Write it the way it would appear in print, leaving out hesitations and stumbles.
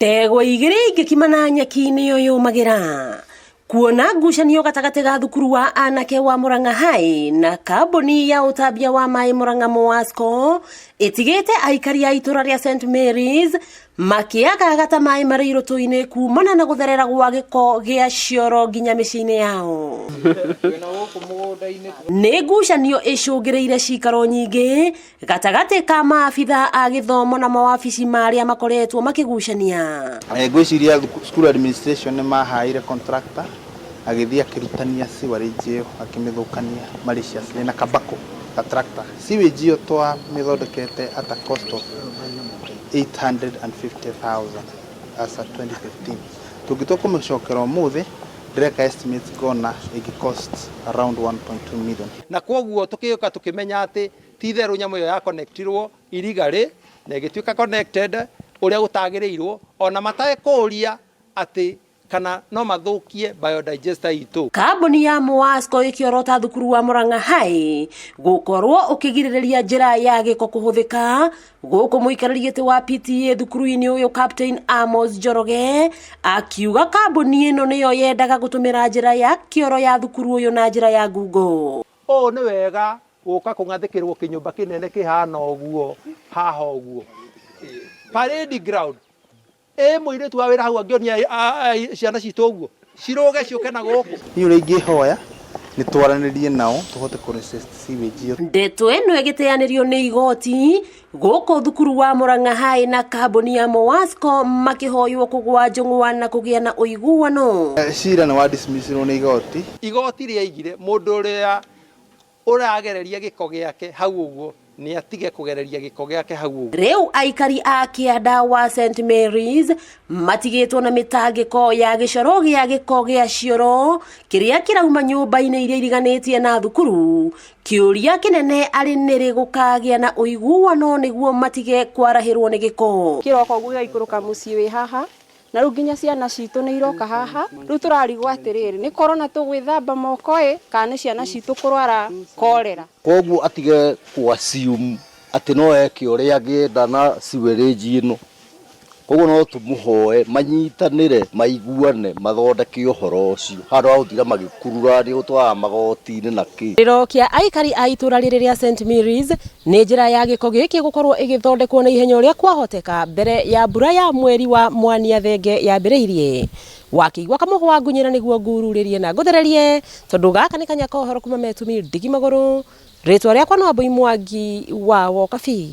Ndegwa igĩrĩ ingĩkimana nyeki nĩyo yũmagĩra. Kuona ngucanio gatagatĩ ga thukuru wa anake wa Murang'a High na kambuni ya ũtambia wa maĩ Murang'a Moasco ĩtigĩte aikari a itũra rĩa St Mary's makĩagaga ta maĩ marĩ irũtũ-inĩ kumana na gũtherera gwa gĩko gĩa cioro nginya mĩciĩ-inĩ yao. Nĩ ngucanio ĩcũngĩrĩire cikaro nyingĩ gatagatĩ ka maabitha a gĩthomo na mawabici ma arĩa makoretwo makĩgucania. Ngwĩciria school administration nĩ mahaire contractor agĩthiĩ akĩrutania sewerage ĩyo akĩmĩthũkania maliciously na kabako ga tractor. Sewage ĩyo twamĩthondekete at a cost of 850,000 as at 2015. Tũngĩtua kũmĩcokera ũmũthĩ ndĩreka estimates ngona ĩngĩ cost around 1.2 million. Na kwoguo tũkĩũka tũkĩmenya atĩ ti itherũ nyamũ ĩyo ya connectirwo irigarĩ na ĩgĩtuĩka connected ũrĩa gũtagĩrĩirwo ona matekũria atĩ kana no mathũkie biodigester itũ. Kambuni ya Moasco ĩkĩorota thukuru wa Murang'a High gũkorwo ũkĩgirĩrĩria njĩra ya gĩko kũhũthĩka gũkũ mũikarĩri gĩtĩ wa PTA thukuru-inĩ ũyũ Captain Amos Njoroge akiuga kambuni ĩno nĩyo yendaga gũtũmĩra njĩra ya kĩoro ya thukuru ũyũ na njĩra ya ngungo. Ũũ nĩ wega gũka kũng'athĩkĩrwo kĩnyũmba kĩnene kĩhana ũguo haha ũguo parade ground ĩ mũirĩtu wa wĩra hau angĩonia ciana citũ ũguo cirũge ciũke na gũkũ. Niĩ ũrĩa ingĩhoya nĩ twaranĩrie nao tũhote kũ resist sewage ĩyo. Ndeto ĩno ĩgĩteanĩrio nĩ igoti gũkũ thukuru wa Murang'a High na kambuni ya Moasco makĩhoywo kũgwa njũng'wa na kũgĩa na ũiguano. Cira nĩ wa dismissirwo nĩ igoti. Igoti rĩaigire mũndũ ũrĩa ũragereria gĩko gĩake hau ũguo nĩ atige kũgereria gĩko gĩake hau ũguo. Rĩu aikari a kĩanda wa St Mary's matigĩtwo na mĩtangĩko ya gĩcoro gĩa gĩko gĩa cioro kĩrĩa kĩrauma nyũmba-inĩ iria iriganĩtie na thukuru. Kĩũria kĩnene arĩ nĩrĩ gũkagĩa na ũiguano nĩguo matige kwarahĩrwo nĩ gĩko. Kĩroka ũguo gĩgaikũrũka mũciĩ wĩ haha na rĩu nginya ciana citũ nĩ iroka haha rĩu tũrarigwo atĩrĩrĩ nĩ korona tũgwĩthamba moko ĩ kana nĩ ciana citũ kũrwara korera. Koguo atige kũ assume atĩ no eke ũrĩa angĩenda na sewerage ĩno. Koguo no tũmũhoe manyitanĩre maiguane mathondeke ũhoro ũcio handũ ha gũtinda magĩkurura nĩ gũtwara magoti-inĩ na kĩ. Kĩrĩro kĩa aikari a itũra rĩrĩ rĩa St Mary's nĩ njĩra ya gĩko gĩkĩ gũkorwo ĩgĩthondekwo na ihenya ũrĩa kwahoteka mbere ya mbura ya mweri wa mwania thenge yambĩrĩirie. Wakĩigua kamũhwa ngunyĩra nĩguo ngururĩrie na ngũthererie tondũ gaka nĩ kanya ka ũhoro kuma Metumi ndigi magũrũ. Rĩtwa rĩakwa no Wambui Mwangi wa Wokabi.